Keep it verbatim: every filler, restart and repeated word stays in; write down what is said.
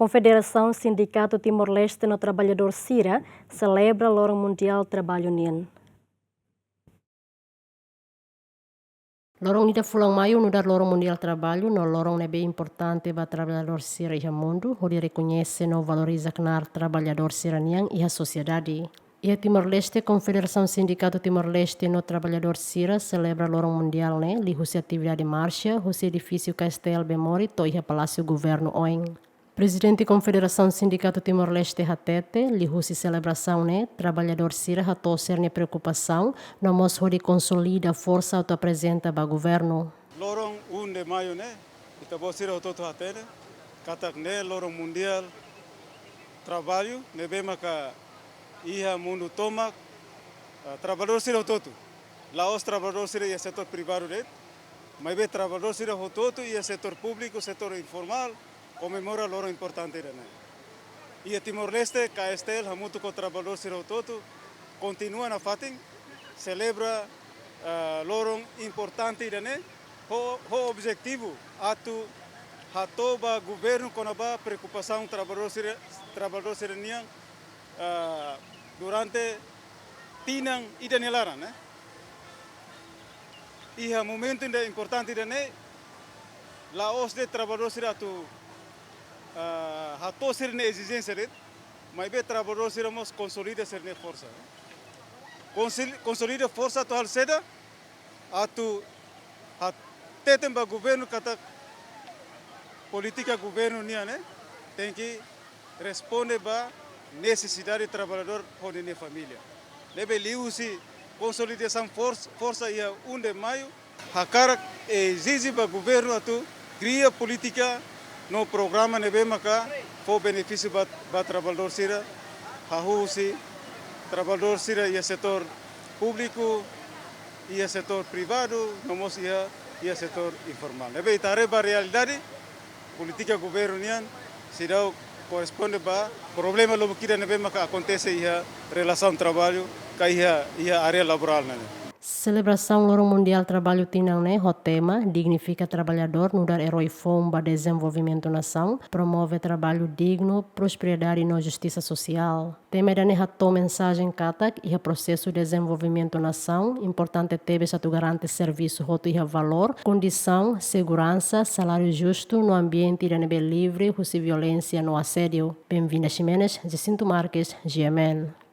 Konfederasaun Sindikatu Timor-Leste no traballadór sira selebra Loron Mundiál Traballu nian. Loron ida fulan Maiu nu'udar Loron Mundiál Traballu no loron ne'ebé importante ba traballadór sira iha mundu, hodi rekoñese no valoriza knaar traballadór sira-nian iha sosiedade. Iha Timor-Leste, Konfederasaun Sindikatu Timor-Leste no traballadór sira selebra Loron Mundiál ne'e liuhusi atividade marxa husi edifísiu K S T L Bemori to'o iha Palásiu Governu oin. Prezidente Konfederasaun Sindikatu Timor-Leste hatete, liuhusi selebrasaun ne'e, traballadór sira hato'o sira-nia preokupasaun, no mós hodi konsolida forsa atu aprezenta ba governu. Loron um de Maio ne'e, ita-boot sira hotu-hotu hatene katak ne'e Loron Mundiál Traballu, ne'ebé maka iha mundu tomak, ah, traballadór sira hotu-hotu. La'ós traballadór sira iha setór privadu de'it, maibé traballadór sira hotu-hotu iha setór públiku, setór informál, komemora loron importante ida-ne'e. Iha Timor-Leste, K S T L hamutuk ho traballadór sira hotu-hotu kontinua nafatin selebra, ah, loron importante ida-ne'e, ho, ho objetivu atu hato'o ba governu kona-ba preokupasaun traballadór sira, traballadór sira-nian, ah, durante tinan ida nia laran, ne'e. Iha momentu ida importante ida-ne'e, la'ós de'it traballadór sira atu, ah, hato'o sira-nia ezijénsia de'it, maibé traballadór sira mós konsolida sira-nia forsa. Konsil-, konsolida forsa atu halo saida, atu hateten ba governu katak polítika governu nian ne'e tenke responde ba nesesidade traballadór ho ninia família. Ne'ebé liuhusi konsolidasaun fors-, forsa iha um de Maio, hakarak ezije ba governu atu kria polítika no programa ne'ebé maka fó benefísiu ba, ba traballadór sira, hahú husi traballadór sira iha setór públiku, iha setór privadu, no mós iha, iha setór informál. Ne'ebé ita haree ba realidade, polítika governu nian seidauk korresponde ba problema lubuk ida ne'ebé maka akontese iha relasaun traballu ka iha, iha área laborál nian. Selebrasaun Loron Mundiál Traballu tinan ne'e ho tema Dignifika Traballadór nu'udar Eroi Foun ba Dezenvolvimentu Nasaun, Promove Traballu Dignu, Prosperidade no Justisa Sosiál. Tema ida-ne'e hato'o mensajen katak iha prosesu dezenvolvimentu nasaun, importante tebes atu garante servisu hotu iha valór, kondisaun, seguransa, saláriu justu no ambiente ida ne'ebé livre husi violénsia no asédiu. Benvinda Ximenes, Jacinto Marques, G M N.